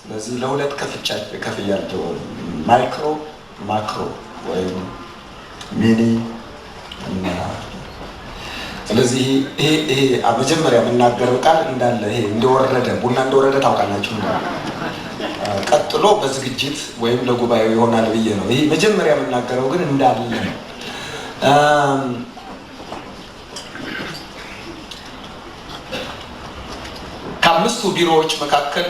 ስለዚህ ለሁለት ከፍያለሁ፣ micro macro ወይም mini እና ስለዚህ ይሄ መጀመሪያ የምናገረው ቃል እንዳለ ይሄ እንደወረደ ቡና እንደወረደ ታውቃላችሁ። ቀጥሎ በዝግጅት ወይም ለጉባኤው ይሆናል ብዬ ነው። ይሄ መጀመሪያ የምናገረው ግን እንዳለ ነው። ከአምስቱ ቢሮዎች መካከል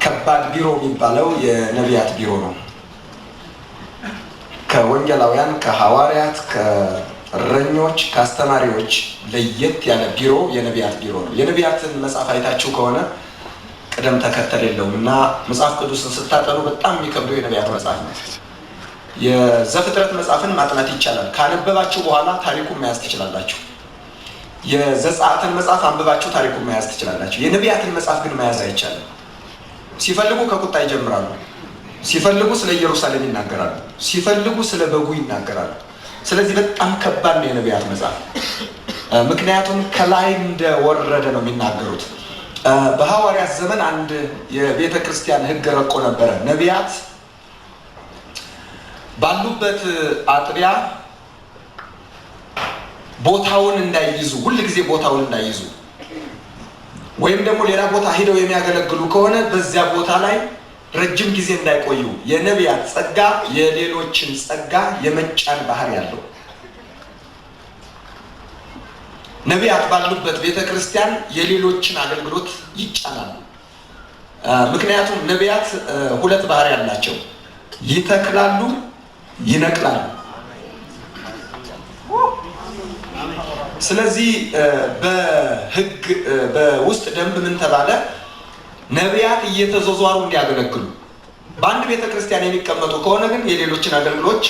ከባድ ቢሮ የሚባለው የነቢያት ቢሮ ነው። ከወንጌላውያን፣ ከሐዋርያት፣ ከእረኞች፣ ከአስተማሪዎች ለየት ያለ ቢሮ የነቢያት ቢሮ ነው። የነቢያትን መጽሐፍ አይታችሁ ከሆነ ቅደም ተከተል የለውም እና መጽሐፍ ቅዱስን ስታጠኑ በጣም የሚከብደው የነቢያት መጽሐፍ ነው። የዘፍጥረት መጽሐፍን ማጥናት ይቻላል። ካነበባችሁ በኋላ ታሪኩን መያዝ ትችላላችሁ። የዘጸአትን መጽሐፍ አንብባችሁ ታሪኩን መያዝ ትችላላችሁ። የነቢያትን መጽሐፍ ግን መያዝ አይቻልም። ሲፈልጉ ከቁጣ ይጀምራሉ። ሲፈልጉ ስለ ኢየሩሳሌም ይናገራሉ። ሲፈልጉ ስለ በጉ ይናገራሉ። ስለዚህ በጣም ከባድ ነው የነቢያት መጽሐፍ። ምክንያቱም ከላይ እንደወረደ ነው የሚናገሩት። በሐዋርያት ዘመን አንድ የቤተ ክርስቲያን ሕግ ረቆ ነበረ። ነቢያት ባሉበት አጥቢያ ቦታውን እንዳይይዙ፣ ሁል ጊዜ ቦታውን እንዳይይዙ ወይም ደግሞ ሌላ ቦታ ሂደው የሚያገለግሉ ከሆነ በዚያ ቦታ ላይ ረጅም ጊዜ እንዳይቆዩ። የነቢያት ጸጋ የሌሎችን ጸጋ የመጫን ባህሪ ያለው። ነቢያት ባሉበት ቤተ ክርስቲያን የሌሎችን አገልግሎት ይጫናሉ። ምክንያቱም ነቢያት ሁለት ባህሪ ያላቸው፣ ይተክላሉ፣ ይነቅላሉ። ስለዚህ በሕግ በውስጥ ደንብ ምን ተባለ? ነቢያት እየተዟዟሩ እንዲያገለግሉ። በአንድ ቤተ ክርስቲያን የሚቀመጡ ከሆነ ግን የሌሎችን አገልግሎች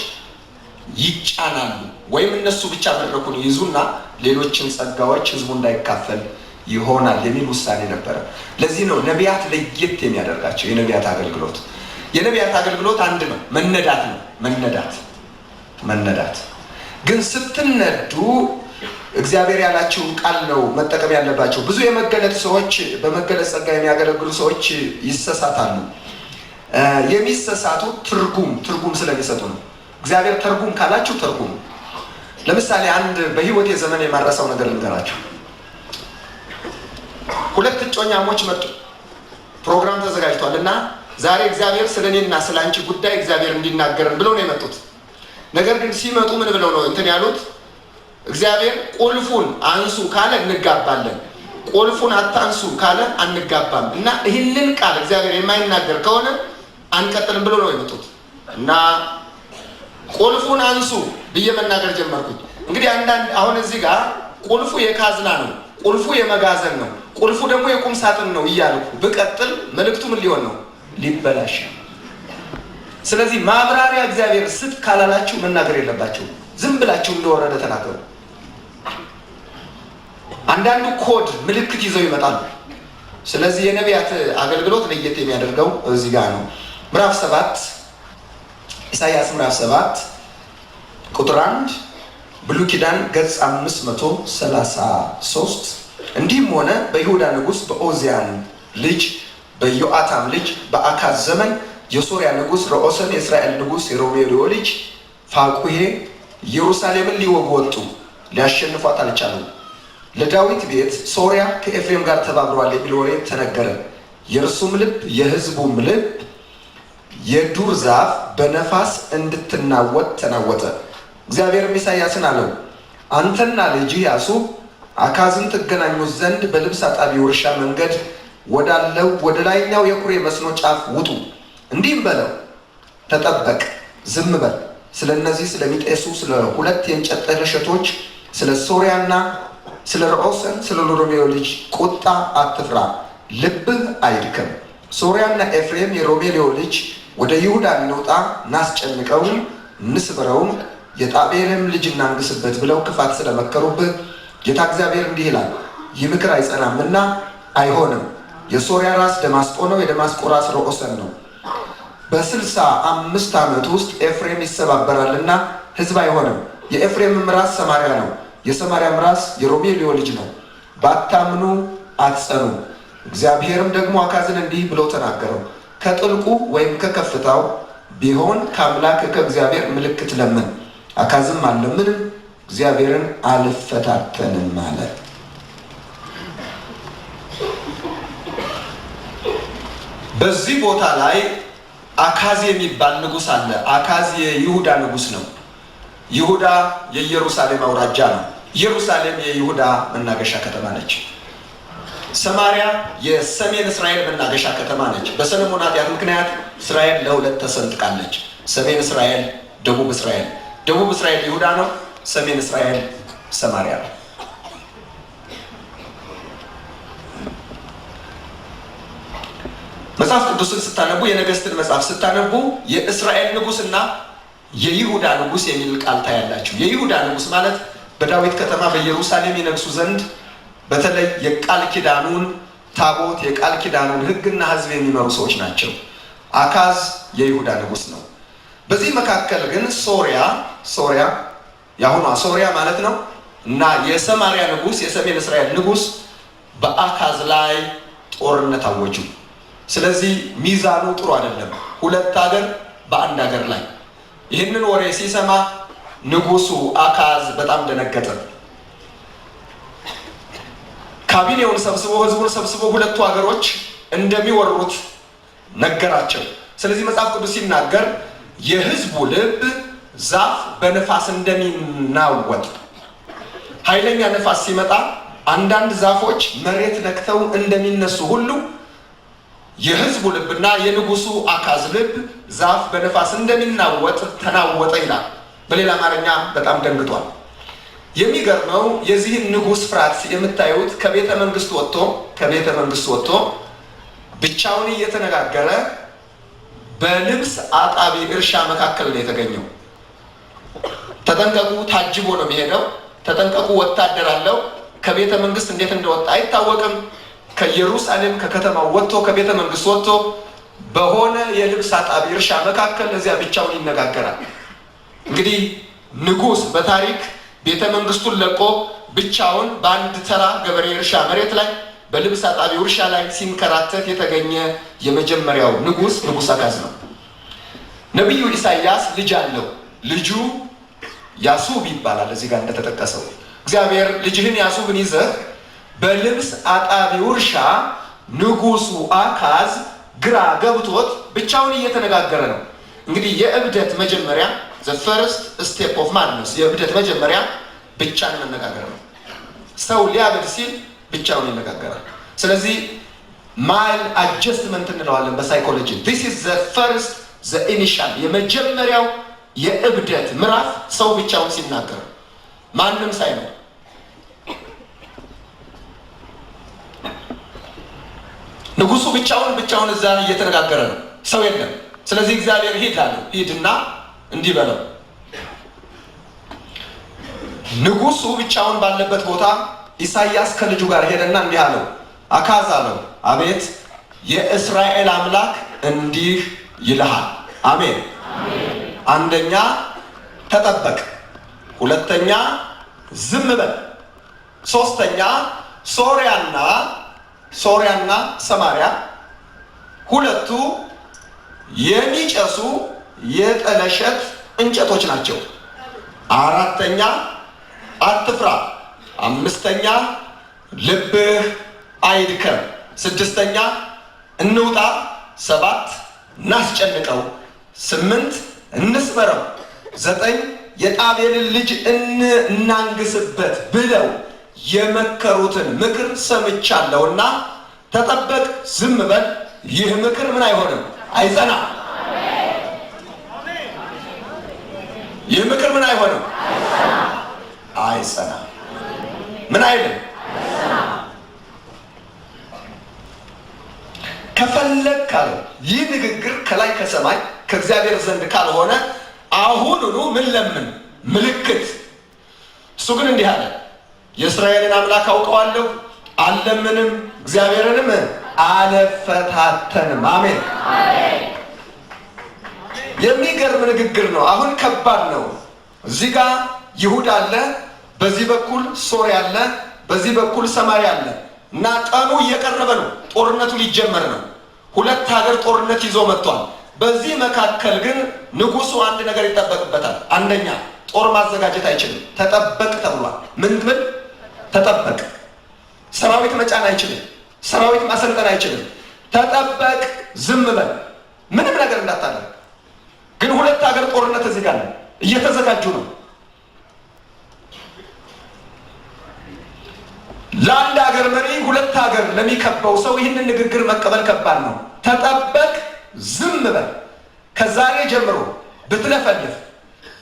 ይጫናሉ፣ ወይም እነሱ ብቻ መድረኩን ይይዙና ሌሎችን ጸጋዎች ህዝቡ እንዳይካፈል ይሆናል የሚል ውሳኔ ነበረ። ለዚህ ነው ነቢያት ለየት የሚያደርጋቸው የነቢያት አገልግሎት። የነቢያት አገልግሎት አንድ ነው፣ መነዳት ነው። መነዳት መነዳት ግን ስትነዱ እግዚአብሔር ያላችሁን ቃል ነው መጠቀም ያለባቸው። ብዙ የመገለጥ ሰዎች፣ በመገለጥ ጸጋ የሚያገለግሉ ሰዎች ይሰሳታሉ። የሚሰሳቱ ትርጉም ትርጉም ስለሚሰጡ ነው። እግዚአብሔር ተርጉም ካላችሁ ተርጉም። ለምሳሌ አንድ በህይወቴ ዘመን የማረሳው ነገር ልንገራችሁ። ሁለት እጮኛሞች መጡ። ፕሮግራም ተዘጋጅቷል እና ዛሬ እግዚአብሔር ስለ እኔና ስለ አንቺ ጉዳይ እግዚአብሔር እንዲናገረን ብለው ነው የመጡት። ነገር ግን ሲመጡ ምን ብለው ነው እንትን ያሉት? እግዚአብሔር ቁልፉን አንሱ ካለ እንጋባለን፣ ቁልፉን አታንሱ ካለ አንጋባም። እና ይህንን ቃል እግዚአብሔር የማይናገር ከሆነ አንቀጥልም ብሎ ነው የመጡት። እና ቁልፉን አንሱ ብዬ መናገር ጀመርኩኝ። እንግዲህ አንዳንድ አሁን እዚህ ጋር ቁልፉ የካዝና ነው፣ ቁልፉ የመጋዘን ነው፣ ቁልፉ ደግሞ የቁም ሳጥን ነው እያልኩ ብቀጥል መልእክቱ ምን ሊሆን ነው? ሊበላሽ። ስለዚህ ማብራሪያ እግዚአብሔር ስጥ ካላላችሁ መናገር የለባችሁ። ዝም ብላችሁ እንደወረደ ተናገሩ። አንዳንዱ ኮድ ምልክት ይዘው ይመጣሉ። ስለዚህ የነቢያት አገልግሎት ለየት የሚያደርገው እዚህ ጋር ነው። ምዕራፍ 7፣ ኢሳይያስ ምዕራፍ 7 ቁጥር 1፣ ብሉይ ኪዳን ገጽ 533። እንዲህም ሆነ፣ በይሁዳ ንጉሥ በኦዚያን ልጅ በዮአታም ልጅ በአካዝ ዘመን የሶርያ ንጉሥ ረኦሰን፣ የእስራኤል ንጉሥ የሮሜልዮ ልጅ ፋቁሔ ኢየሩሳሌምን ሊወጉ ወጡ፣ ሊያሸንፏት አልቻሉም። ለዳዊት ቤት ሶርያ ከኤፍሬም ጋር ተባብረዋል የሚል ወሬ ተነገረ። የእርሱም ልብ የሕዝቡም ልብ የዱር ዛፍ በነፋስ እንድትናወጥ ተናወጠ። እግዚአብሔርም ኢሳይያስን አለው፣ አንተና ልጅህ ያሱብ አካዝን ትገናኙት ዘንድ በልብስ አጣቢው እርሻ መንገድ ወዳለው ወደ ላይኛው የኩሬ መስኖ ጫፍ ውጡ። እንዲህም በለው፣ ተጠበቅ፣ ዝም በል። ስለ እነዚህ ስለሚጤሱ ስለ ሁለት የእንጨት ጠለሸቶች፣ ስለ ሶርያና ስለ ረኦሰን ስለ ሮሜልዩ ልጅ ቁጣ አትፍራ፣ ልብህ አይድከም። ሶርያና ኤፍሬም የሮሜልዩ ልጅ ወደ ይሁዳ እንውጣ፣ እናስጨንቀውም፣ እንስበረውም፣ የጣቤልም ልጅ እናንግስበት ብለው ክፋት ስለመከሩብህ ጌታ እግዚአብሔር እንዲህ ይላል፣ ይህ ምክር አይጸናምና አይሆንም። የሶርያ ራስ ደማስቆ ነው፣ የደማስቆ ራስ ረኦሰን ነው። በ65 ዓመት ውስጥ ኤፍሬም ይሰባበራልና ሕዝብ አይሆንም። የኤፍሬምም ራስ ሰማርያ ነው፣ የሰማርያም ራስ የሮሜልዮ ልጅ ነው። ባታምኑ አትጸኑ። እግዚአብሔርም ደግሞ አካዝን እንዲህ ብሎ ተናገረው፣ ከጥልቁ ወይም ከከፍታው ቢሆን ከአምላክ ከእግዚአብሔር ምልክት ለምን። አካዝም አልለምንም፣ እግዚአብሔርን አልፈታተንም አለ። በዚህ ቦታ ላይ አካዝ የሚባል ንጉሥ አለ። አካዝ የይሁዳ ንጉሥ ነው። ይሁዳ የኢየሩሳሌም አውራጃ ነው። ኢየሩሳሌም የይሁዳ መናገሻ ከተማ ነች። ሰማሪያ የሰሜን እስራኤል መናገሻ ከተማ ነች። በሰለሞን ኃጢአት ምክንያት እስራኤል ለሁለት ተሰንጥቃለች። ሰሜን እስራኤል፣ ደቡብ እስራኤል። ደቡብ እስራኤል ይሁዳ ነው። ሰሜን እስራኤል ሰማሪያ ነው። መጽሐፍ ቅዱስን ስታነቡ፣ የነገስትን መጽሐፍ ስታነቡ የእስራኤል ንጉሥና የይሁዳ ንጉሥ የሚል ቃል ታያላችሁ። የይሁዳ ንጉሥ ማለት በዳዊት ከተማ በኢየሩሳሌም ይነግሱ ዘንድ በተለይ የቃል ኪዳኑን ታቦት፣ የቃል ኪዳኑን ሕግና ሕዝብ የሚመሩ ሰዎች ናቸው። አካዝ የይሁዳ ንጉሥ ነው። በዚህ መካከል ግን ሶሪያ የአሁኗ ሶሪያ ማለት ነው እና የሰማሪያ ንጉሥ፣ የሰሜን እስራኤል ንጉሥ በአካዝ ላይ ጦርነት አወጁ። ስለዚህ ሚዛኑ ጥሩ አይደለም። ሁለት ሀገር በአንድ ሀገር ላይ። ይህንን ወሬ ሲሰማ ንጉሱ አካዝ በጣም ደነገጠ። ካቢኔውን ሰብስቦ፣ ህዝቡን ሰብስቦ ሁለቱ ሀገሮች እንደሚወሩት ነገራቸው። ስለዚህ መጽሐፍ ቅዱስ ሲናገር የህዝቡ ልብ ዛፍ በንፋስ እንደሚናወጥ፣ ኃይለኛ ነፋስ ሲመጣ አንዳንድ ዛፎች መሬት ነክተው እንደሚነሱ ሁሉ የህዝቡ ልብና የንጉሱ አካዝ ልብ ዛፍ በነፋስ እንደሚናወጥ ተናወጠ ይላል። በሌላ አማርኛ በጣም ደንግጧል። የሚገርመው የዚህን ንጉስ ፍርሃት የምታዩት ከቤተ መንግስት ወጥቶ ብቻውን እየተነጋገረ በልብስ አጣቢ እርሻ መካከል ነው የተገኘው። ተጠንቀቁ፣ ታጅቦ ነው የሚሄደው። ተጠንቀቁ፣ ወታደር አለው። ከቤተ መንግስት እንዴት እንደወጣ አይታወቅም። ከኢየሩሳሌም ከከተማው ወጥቶ፣ ከቤተ መንግስት ወጥቶ በሆነ የልብስ አጣቢ እርሻ መካከል እዚያ ብቻውን ይነጋገራል። እንግዲህ ንጉስ በታሪክ ቤተ መንግስቱን ለቆ ብቻውን በአንድ ተራ ገበሬ እርሻ መሬት ላይ፣ በልብስ አጣቢ እርሻ ላይ ሲንከራተት የተገኘ የመጀመሪያው ንጉስ ንጉስ አካዝ ነው። ነቢዩ ኢሳይያስ ልጅ አለው። ልጁ ያሱብ ይባላል። እዚህ ጋር እንደተጠቀሰው እግዚአብሔር ልጅህን ያሱብን ይዘህ በልብስ አጣቢው እርሻ ንጉሱ አካዝ ግራ ገብቶት ብቻውን እየተነጋገረ ነው። እንግዲህ የእብደት መጀመሪያ፣ the first step of madness፣ የእብደት መጀመሪያ ብቻን መነጋገር ነው። ሰው ሊያብድ ሲል ብቻውን ይነጋገራል። ስለዚህ maladjustment እንለዋለን በ psychology። This is the first, the initial፣ የመጀመሪያው የእብደት ምዕራፍ ሰው ብቻውን ሲናገር ማንም ሳይኖር። ንጉሱ ብቻውን ብቻውን እዛ እየተነጋገረ ነው፣ ሰው የለም። ስለዚህ እግዚአብሔር ሂድ አለው። ሂድና እንዲህ በለው። ንጉሱ ብቻውን ባለበት ቦታ ኢሳይያስ ከልጁ ጋር ሄደና እንዲህ አለው። አካዝ አለው፣ አቤት። የእስራኤል አምላክ እንዲህ ይልሃል። አሜን። አንደኛ ተጠበቅ፣ ሁለተኛ ዝም በል፣ ሶስተኛ ሶሪያና ሰማሪያ ሁለቱ የሚጨሱ የጠለሸት እንጨቶች ናቸው። አራተኛ አትፍራ፣ አምስተኛ ልብህ አይድከም፣ ስድስተኛ እንውጣ፣ ሰባት እናስጨንቀው፣ ስምንት እንስበረው፣ ዘጠኝ የጣቤልን ልጅ እናንግስበት ብለው የመከሩትን ምክር ሰምቻለሁና ተጠበቅ፣ ዝም በል። ይህ ምክር ምን አይሆንም? አይጸናም። ይህ ምክር ምን አይሆንም? አይጸናም። ምን አይልም? ከፈለግ አለው፣ ይህ ንግግር ከላይ ከሰማይ ከእግዚአብሔር ዘንድ ካልሆነ አሁኑኑ ምን ለምን? ምልክት። እሱ ግን እንዲህ አለ፣ የእስራኤልን አምላክ አውቀዋለሁ፣ አልለምንም፣ እግዚአብሔርንም አልፈታተንም። አሜን። የሚገርም ንግግር ነው። አሁን ከባድ ነው። እዚህ ጋር ይሁዳ አለ፣ በዚህ በኩል ሶርያ አለ፣ በዚህ በኩል ሰማርያ አለ። እና ቀኑ እየቀረበ ነው። ጦርነቱ ሊጀመር ነው። ሁለት ሀገር ጦርነት ይዞ መጥቷል። በዚህ መካከል ግን ንጉሱ አንድ ነገር ይጠበቅበታል። አንደኛ ጦር ማዘጋጀት አይችልም። ተጠበቅ ተብሏል። ምን ምን ተጠበቅ። ሰራዊት መጫን አይችልም። ሰራዊት ማሰልጠን አይችልም። ተጠበቅ፣ ዝም በል፣ ምንም ነገር እንዳታደርግ። ግን ሁለት ሀገር ጦርነት እዚህ ጋር ነው፣ እየተዘጋጁ ነው። ለአንድ ሀገር መሪ ሁለት ሀገር ለሚከበው ሰው ይህንን ንግግር መቀበል ከባድ ነው። ተጠበቅ፣ ዝም በል። ከዛሬ ጀምሮ ብትለፈልፍ፣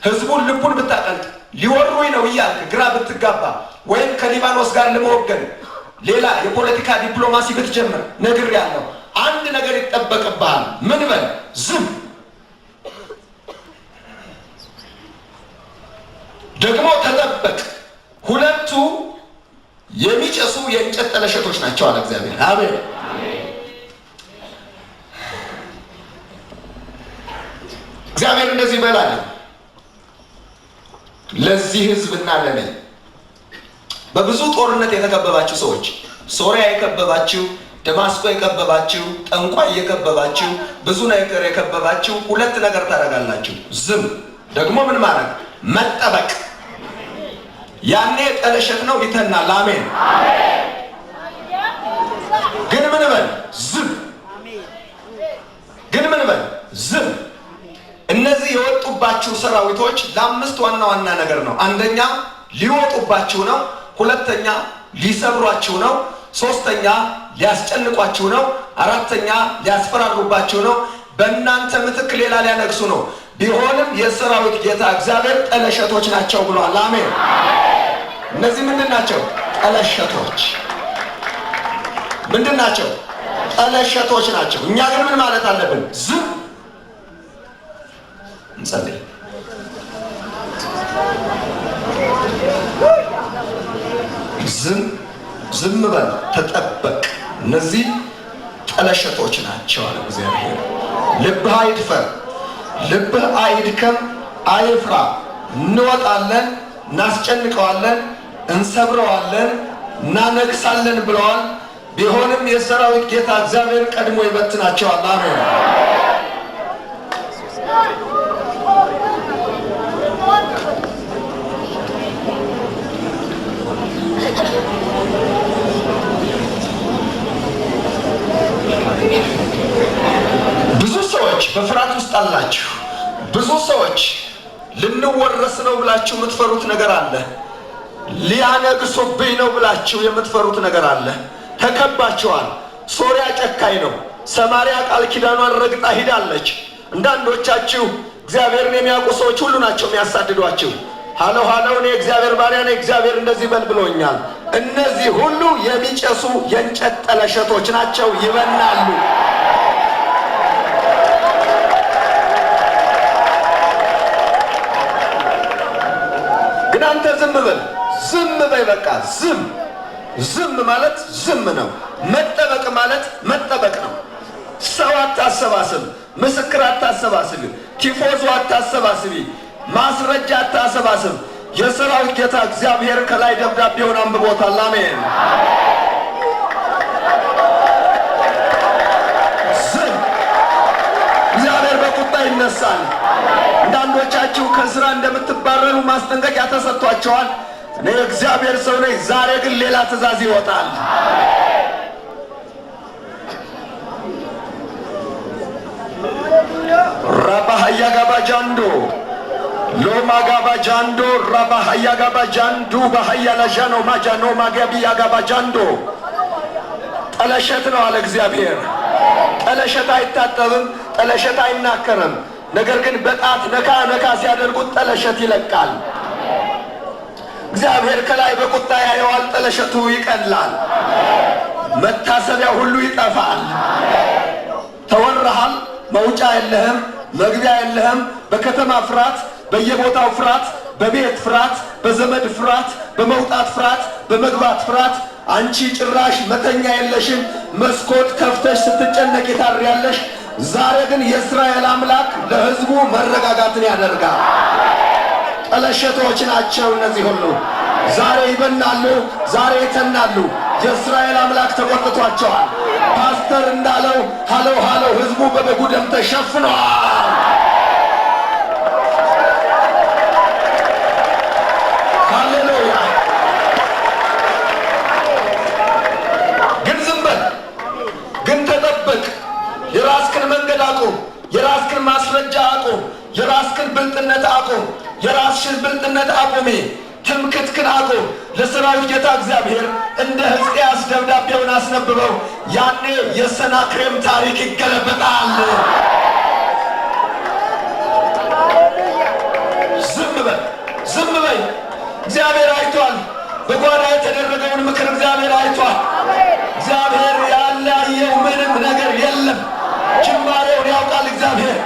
ህዝቡን ልቡን ብታቀልጥ፣ ሊወሩኝ ነው እያልክ ግራ ብትጋባ፣ ወይም ከሊባኖስ ጋር ለመወገን ሌላ የፖለቲካ ዲፕሎማሲ ብትጀምር፣ ነግሬሃለሁ፣ አንድ ነገር ይጠበቅብሃል። ምን በል? ዝም። ደግሞ ተጠበቅ። ሁለቱ የሚጨሱ የእንጨት ጠለሸቶች ናቸው አለ እግዚአብሔር። አሜን። እግዚአብሔር እንደዚህ በል አለ ለዚህ ህዝብና ለኔ። በብዙ ጦርነት የተከበባችሁ ሰዎች፣ ሶሪያ የከበባችሁ፣ ደማስቆ የከበባችሁ፣ ጠንቋይ የከበባችሁ፣ ብዙ ነገር የከበባችሁ ሁለት ነገር ታደርጋላችሁ። ዝም፣ ደግሞ ምን ማድረግ? መጠበቅ። ያኔ ጠለሸት ነው ይተናል። አሜን። ግን ምን በል? ዝም። ግን ምን በል? ዝም። እነዚህ የወጡባችሁ ሰራዊቶች ለአምስት ዋና ዋና ነገር ነው። አንደኛ ሊወጡባችሁ ነው። ሁለተኛ ሊሰብሯችሁ ነው። ሶስተኛ ሊያስጨንቋችሁ ነው። አራተኛ ሊያስፈራሩባችሁ ነው። በእናንተ ምትክ ሌላ ሊያነግሱ ነው። ቢሆንም የሰራዊት ጌታ እግዚአብሔር ጠለሸቶች ናቸው ብሏል። አሜን። እነዚህ ምንድን ናቸው? ጠለሸቶች። ምንድን ናቸው? ጠለሸቶች ናቸው። እኛ ግን ምን ማለት አለብን? ዝም። እንጸልይ። ዝም፣ ዝም በል፣ ተጠበቅ። እነዚህ ጠለሸቶች ናቸው አለ እግዚአብሔር። ልብህ አይድፈር፣ ልብህ አይድከም፣ አይፍራ። እንወጣለን፣ እናስጨንቀዋለን፣ እንሰብረዋለን፣ እናነግሳለን ብለዋል። ቢሆንም የሰራዊት ጌታ እግዚአብሔር ቀድሞ ይበትናቸዋል። አሜን። ብዙ ሰዎች በፍርሃት ውስጥ አላችሁ። ብዙ ሰዎች ልንወረስ ነው ብላችሁ የምትፈሩት ነገር አለ። ሊያነግሱብኝ ነው ብላችሁ የምትፈሩት ነገር አለ። ተከባችኋል። ሶሪያ ጨካኝ ነው። ሰማሪያ ቃል ኪዳኗን ረግጣ ሂዳለች። አንዳንዶቻችሁ እግዚአብሔርን የሚያውቁ ሰዎች ሁሉ ናቸው የሚያሳድዷችሁ። ሃሎ ሃሎ፣ እኔ እግዚአብሔር ባሪያ ነኝ፣ እግዚአብሔር እንደዚህ በል ብሎኛል። እነዚህ ሁሉ የሚጨሱ የእንጨት ጠለሸቶች ናቸው፣ ይበናሉ። ግን አንተ ዝም በል፣ ዝም በይ፣ በቃ ዝም። ዝም ማለት ዝም ነው። መጠበቅ ማለት መጠበቅ ነው። ሰው አታሰባስብ፣ ምስክር አታሰባስብ፣ ቲፎዞ አታሰባስቢ፣ ማስረጃ አታሰባስብ። የሰራዊት ጌታ እግዚአብሔር ከላይ ደብዳቤውን አንብቦታል። አሜን። ዝም። እግዚአብሔር በቁጣ ይነሳል። አንዳንዶቻችሁ ከስራ እንደምትባረሩ ማስጠንቀቂያ ተሰጥቷቸዋል። እኔ እግዚአብሔር ሰው ነኝ። ዛሬ ግን ሌላ ትእዛዝ ይወጣል። ራባሃያ ጋባ ጃንዶ ሎማ ጋባ ጃንዶ ራባሃያ ጋባ ጃንዱ ባህያ ለዣኖ ማጃኖ ማገቢያ ጋባ ጃንዶ። ጠለሸት ነው አለ እግዚአብሔር። ጠለሸት አይታጠብም፣ ጠለሸት አይናከርም። ነገር ግን በጣት ነካ ነካ ሲያደርጉት ጠለሸት ይለቃል። እግዚአብሔር ከላይ በቁጣ ያየዋል፣ ጠለሸቱ ይቀላል፣ መታሰቢያ ሁሉ ይጠፋል። ተወረሃል፣ መውጫ የለህም፣ መግቢያ የለህም። በከተማ ፍርሃት፣ በየቦታው ፍርሃት፣ በቤት ፍርሃት፣ በዘመድ ፍርሃት፣ በመውጣት ፍርሃት፣ በመግባት ፍርሃት። አንቺ ጭራሽ መተኛ የለሽም። መስኮት ከፍተሽ ስትጨነቂ ታድሪያለሽ። ዛሬ ግን የእስራኤል አምላክ ለሕዝቡ መረጋጋትን ያደርጋል። ጠለሸቶች ናቸው እነዚህ ሁሉ። ዛሬ ይበናሉ፣ ዛሬ ይተናሉ። የእስራኤል አምላክ ተቆጥቷቸዋል። ፓስተር እንዳለው ሃለው ሃለው ህዝቡ በበጉ ደም ተሸፍኗል። ሃሌሉያ። ግን ዝም በል፣ ግን ተጠበቅ። የራስክን መንገድ አቁም። የራስክን ማስረጃ አቁም። የራስክን ብልጥነት አቁም። የራስሽን ብልጥነት አቁሚ። ትምክትክን አቁም። ለሰራዊት ጌታ እግዚአብሔር እንደ ሕዝቅያስ ደብዳቤውን አስነብበው። ያኔ የሰናክሬም ታሪክ ይገለበጣል። ዝም በል፣ ዝም በይ። እግዚአብሔር አይቷል። በጓዳ የተደረገውን ምክር እግዚአብሔር አይቷል። እግዚአብሔር ያላየው ምንም ነገር የለም። ጅማሬውን ያውቃል። እግዚአብሔር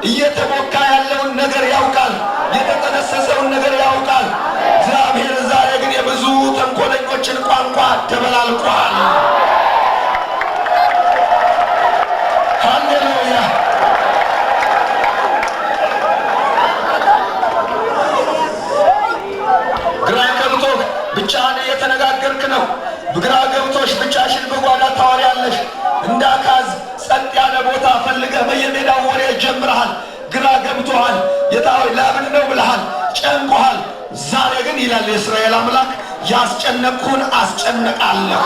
እየተቦካ ያለውን ነገር ያውቃል። የተጠነሰሰውን ነገር ያውቃል። እግዚአብሔር ዛሬ ግን የብዙ ተንኮለኞችን ቋንቋ ደበላልቋል። ሃሌሉያ። ግራ ገብቶ ብቻህን እየተነጋገርክ ነው። ግራ ገብቶሽ ብቻሽን በጓዳ ታወሪያለሽ። እንደ አካዝ ጸጥ ያለ ቦታ ፈልገህ በየሜዳው ወሬ ጀምረሃል። ግራ ገብቶሃል። ጌታ ሆይ ላብድ ነው ብለሃል። ጨንቆሃል። ዛሬ ግን ይላል የእስራኤል አምላክ ያስጨነቅኩህን አስጨንቃለሁ።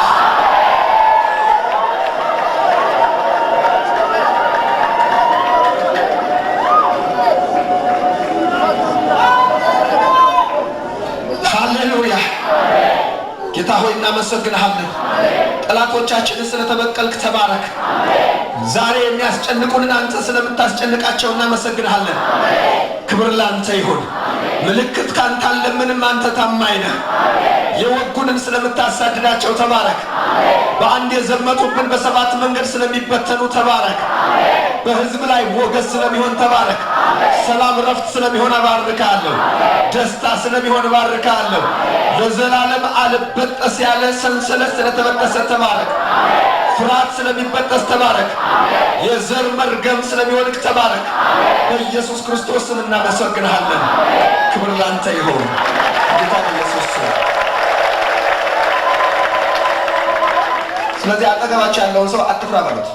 ሃሌሉያ። ጌታ ሆይ እናመሰግንሃለን። ጠላቶቻችንን ስለተበቀልክ ተባረክ። ዛሬ የሚያስጨንቁንን አንተ ስለምታስጨንቃቸው እናመሰግንሃለን። ክብር ላንተ ይሁን። ምልክት ካንተ አለምንም፣ አንተ ታማኝ ነህ። የወጉንን ስለምታሳድዳቸው ተባረክ። በአንድ የዘመቱብን በሰባት መንገድ ስለሚበተኑ ተባረክ። በሕዝብ ላይ ሞገስ ስለሚሆን ተባረክ። ሰላም ረፍት ስለሚሆን እባርካለሁ። ደስታ ስለሚሆን እባርካለሁ። ለዘላለም አልበጠስ ያለ ሰንሰለት ስለተበጠሰ ተባረክ። ፍርሃት ስለሚበጠስ ተባረክ። የዘር መርገም ስለሚወድቅ ተባረክ። በኢየሱስ ክርስቶስ ስም እናመሰግንሃለን። ክብር ላንተ ይሁን ጌታ በኢየሱስ ስም። ስለዚህ አጠገባቸው ያለውን ሰው አትፍራ በሉት።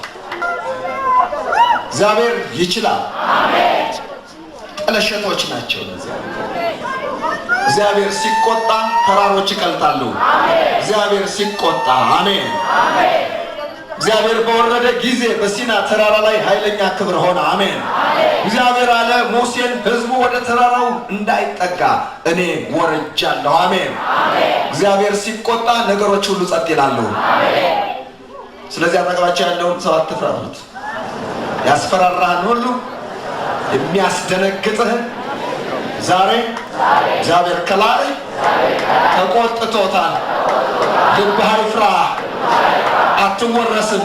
እግዚአብሔር ይችላል። ጠለሸቶች ናቸው እነዚያ። እግዚአብሔር ሲቆጣ ተራሮች ይቀልጣሉ። እግዚአብሔር ሲቆጣ አሜን። እግዚአብሔር በወረደ ጊዜ በሲና ተራራ ላይ ኃይለኛ ክብር ሆነ። አሜን። እግዚአብሔር አለ ሙሴን፣ ሕዝቡ ወደ ተራራው እንዳይጠጋ እኔ ወርጃለሁ። አሜን። እግዚአብሔር ሲቆጣ ነገሮች ሁሉ ጸጥ ይላሉ። ስለዚህ አጠገባቸው ያለውን ሰው አትፍራ በሉት። ያስፈራራህን ሁሉ የሚያስደነግጥህን ዛሬ እግዚአብሔር ከላይ ተቆጥቶታል። ልብህ አይፍራ። አትወረስም፣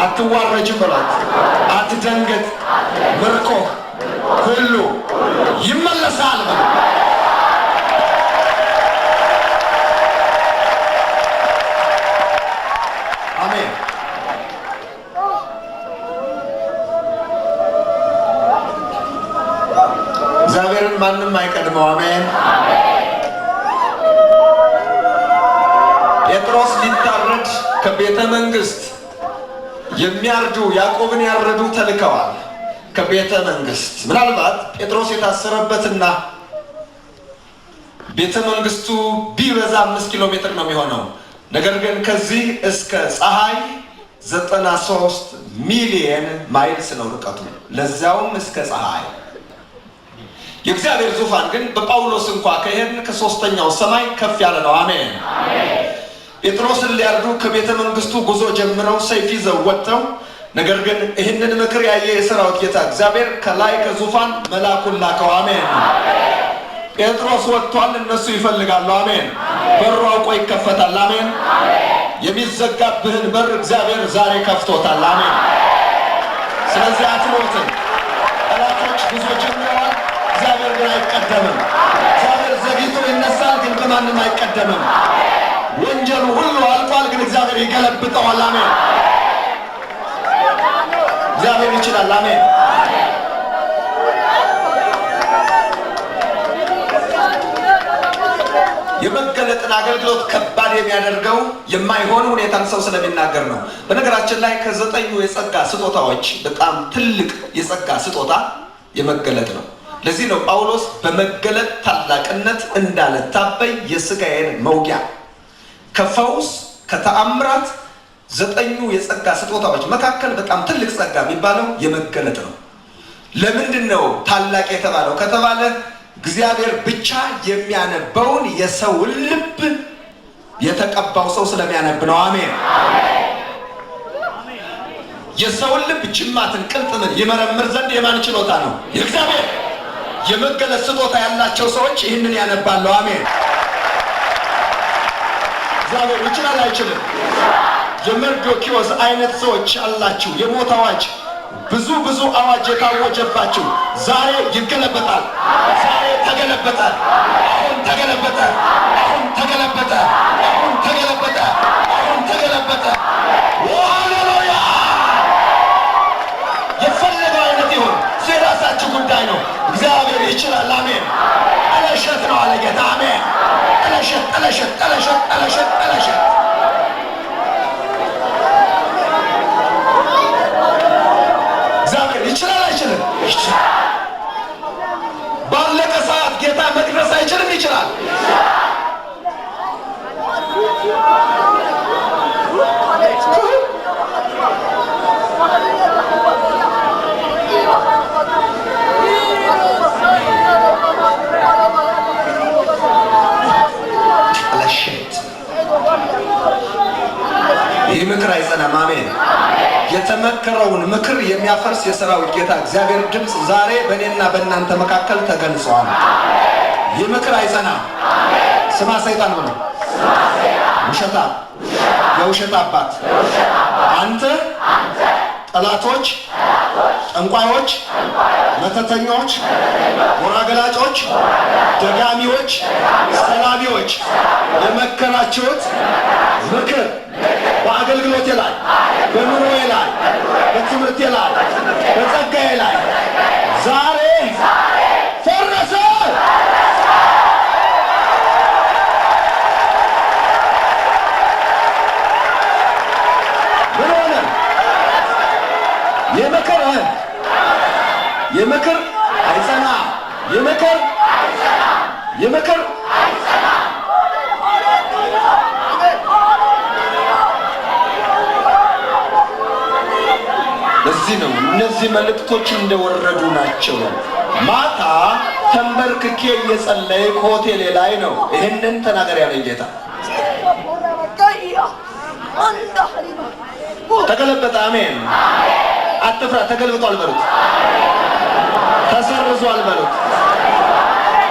አትዋረጅም በሏት። አትደንግጥ፣ ምርኮህ ሁሉ ይመለሳል በሉ። አሜን። እግዚአብሔርን ማንም አይቀድመው። አሜን። ጴጥሮስ ሊታረድ ከቤተ መንግስት የሚያርዱ ያዕቆብን ያረዱ ተልከዋል። ከቤተ መንግስት ምናልባት ጴጥሮስ የታሰረበትና ቤተ መንግስቱ ቢበዛ 5 ኪሎ ሜትር ነው የሚሆነው። ነገር ግን ከዚህ እስከ ፀሐይ 93 ሚሊየን miles ነው ርቀቱ፣ ለዚያውም እስከ ፀሐይ። የእግዚአብሔር ዙፋን ግን በጳውሎስ እንኳ ከሄድን ከሶስተኛው ሰማይ ከፍ ያለ ነው። አሜን። ጴጥሮስን ሊያርዱ ከቤተ መንግስቱ ጉዞ ጀምረው ሰይፍ ይዘው ወጥተው፣ ነገር ግን ይህንን ምክር ያየ የሰራዊት ጌታ እግዚአብሔር ከላይ ከዙፋን መልአኩን ላከው። አሜን። ጴጥሮስ ወጥቷል፣ እነሱ ይፈልጋሉ። አሜን። በሩ አውቆ ይከፈታል። አሜን። የሚዘጋብህን በር እግዚአብሔር ዛሬ ከፍቶታል። አሜን። ስለዚህ አትሞትም። ጠላቶች ጉዞ ጀምረዋል፣ እግዚአብሔር ግን አይቀደምም። እግዚአብሔር ዘግይቶ ይነሳል፣ ግን በማንም አይቀደምም። ወንጀሉ ሁሉ አልቋል፣ ግን እግዚአብሔር ይገለብጠዋል። አሜን። እግዚአብሔር ይችላል። አሜን። የመገለጥን አገልግሎት ከባድ ከባድ የሚያደርገው የማይሆን ሁኔታን ሰው ስለሚናገር ነው። በነገራችን ላይ ከዘጠኙ የጸጋ ስጦታዎች በጣም ትልቅ የጸጋ ስጦታ የመገለጥ ነው። ለዚህ ነው ጳውሎስ በመገለጥ ታላቅነት እንዳልታበይ የስጋዬን መውጊያ ከፈውስ ከተአምራት ዘጠኙ የጸጋ ስጦታዎች መካከል በጣም ትልቅ ጸጋ የሚባለው የመገለጥ ነው። ለምንድን ነው ታላቅ የተባለው ከተባለ እግዚአብሔር ብቻ የሚያነበውን የሰውን ልብ የተቀባው ሰው ስለሚያነብ ነው። አሜን። የሰውን ልብ ጅማትን፣ ቅልጥምን ይመረምር ዘንድ የማን ችሎታ ነው? የእግዚአብሔር። የመገለጥ ስጦታ ያላቸው ሰዎች ይህንን ያነባሉ። አሜን። እግዚአብሔር ይችላል አይችልም? የመርዶኪዎስ አይነት ሰዎች አላችሁ። የሞት አዋጅ ብዙ ብዙ አዋጅ የታወጀባችሁ ዛሬ ይገለበጣል። ዛሬ ተገለበጠ። አሁን ተገለበጠ። አሁን ተገለበጠ። አሁን ተገለበጠ። አሁን ተገለበጠ። ሃሌሉያ! የፈለገው አይነት ይሁን፣ የራሳችሁ ጉዳይ ነው። እግዚአብሔር ይችላል። አሜን። ጠለሸት ነው አለ ጌታ። አሜን። ጠለሸት፣ ጠለሸት፣ ጠለሸት፣ ጠለሸት፣ ጠለሸት። እግዚአብሔር ይችላል አይችልም? ይችላል። ባለቀ ሰዓት ጌታ መድረስ አይችልም? ይችላል። ጠለሸት። ይህ ምክር አይጸናም። አሜን። የተመከረውን ምክር የሚያፈርስ የሰራዊት ጌታ እግዚአብሔር ድምፅ ዛሬ በእኔና በእናንተ መካከል ተገልጿል። ይህ ምክር አይጸናም። ስማ ሰይጣን ብሎ ውሸታም፣ የውሸት አባት አንተ፣ ጠላቶች፣ ጠንቋዮች፣ መተተኞች፣ ሞራ ገላጮች፣ ደጋሚዎች፣ ሰላቢዎች የመከራችሁት ምክር በአገልግሎቴ ላይ፣ በኑሮዬ ላይ፣ በትምህርቴ ላይ፣ በጸጋዬ ላይ ዛሬ ፈረሰ። ምን ሆነ? የምክር የምክር አይጸና የምክር የምክር ለዚህ ነው እነዚህ መልእክቶች እንደወረዱ ናቸው። ማታ ተንበርክኬ እየጸለይኩ ሆቴሌ ላይ ነው ይህንን ተናገር ያለኝ ጌታ። ተገለበጠ። አሜን። አትፍራ። ተገልብጧል በሉት። ተሰርዟል በሉት።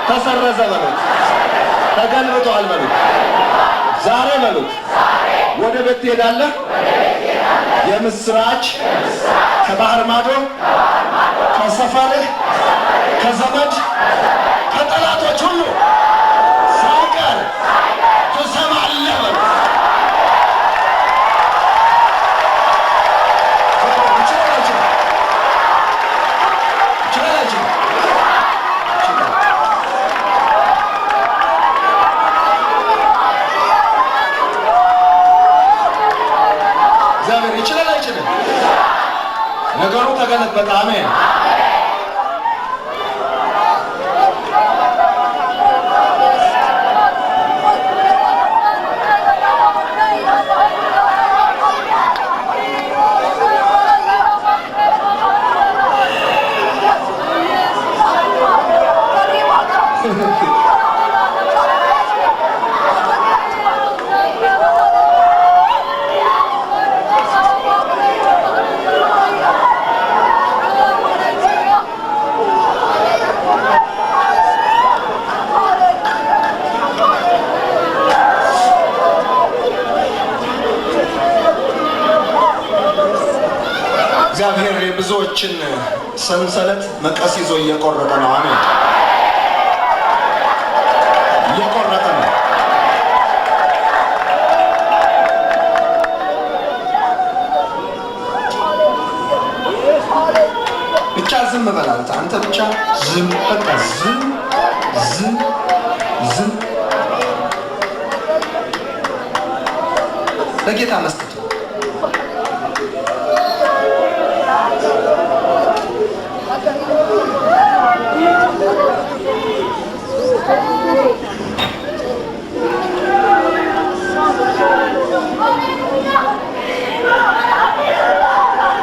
ተሰረዘ በሉት። ተገልብጧል በሉት። ዛሬ በሉት። ወደ ቤት ትሄዳለህ። የምስራች ከባህር ማዶ፣ ከሰፈርህ፣ ከዘመድ፣ ከጠላቶች ሁሉ ሳይቀር ትሰማለህ በሉት። ይችላል አይችልም? ይችላል አይችልም? ይችላል። እግዚአብሔር ይችላል አይችልም? ነገሩ ተገለበጠ። አሜን። እግዚአብሔር የብዙዎችን ሰንሰለት መቀስ ይዞ እየቆረጠ ነው። አሜን። እየቆረጠ ነው። ብቻ ዝም በል አንተ፣ አንተ ብቻ ዝም፣ በቃ ዝም ዝም ዝም። ለጌታ መስጠት ነው።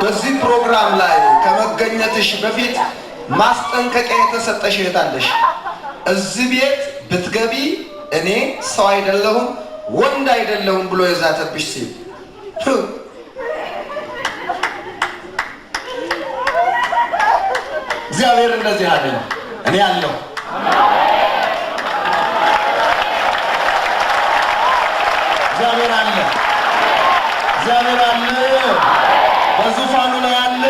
በዚህ ፕሮግራም ላይ ከመገኘትሽ በፊት ማስጠንቀቂያ የተሰጠሽ እህት አለሽ። እዚህ ቤት ብትገቢ እኔ ሰው አይደለሁም ወንድ አይደለሁም ብሎ የዛተብሽ ሲል እግዚአብሔር እንደዚህ አለኝ፣ እኔ አለሁ። እግዚአብሔር አለ። እግዚአብሔር አለ። በዙፋኑ ላይ አለ።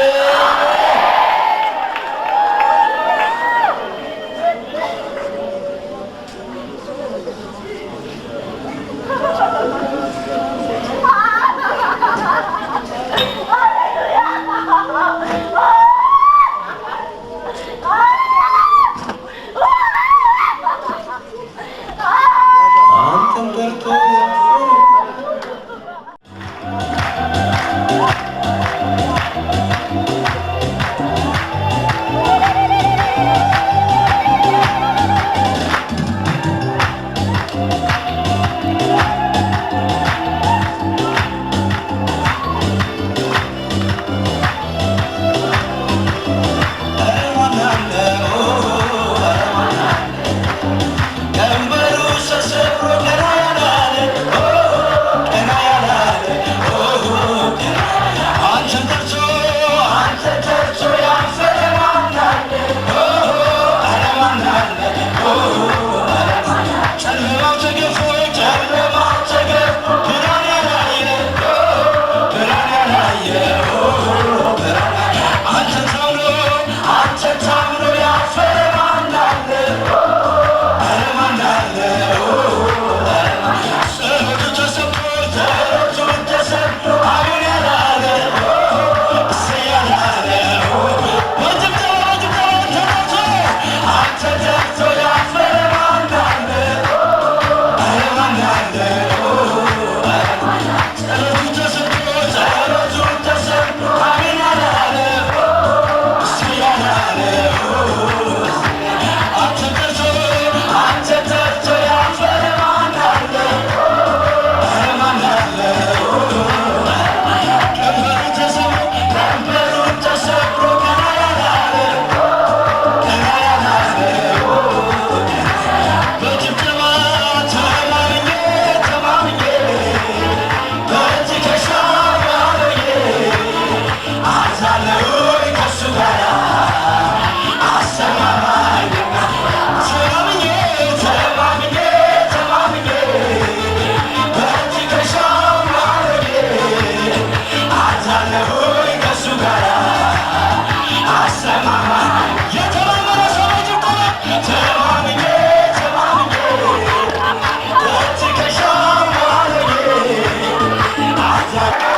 አንተን ጠርቶ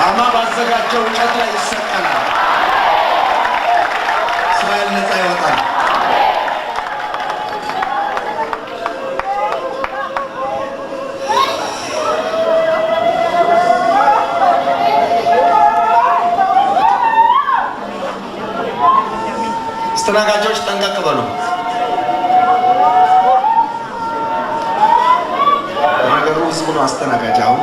አማ ባዘጋጀው እንጨት ላይ ይሰቀላል። እስራኤል ነፃ ይወጣል። አስተናጋጆች ጠንቀቅ በሉ። ነገሩ ህዝቡ ነው አስተናጋጅ አሁን።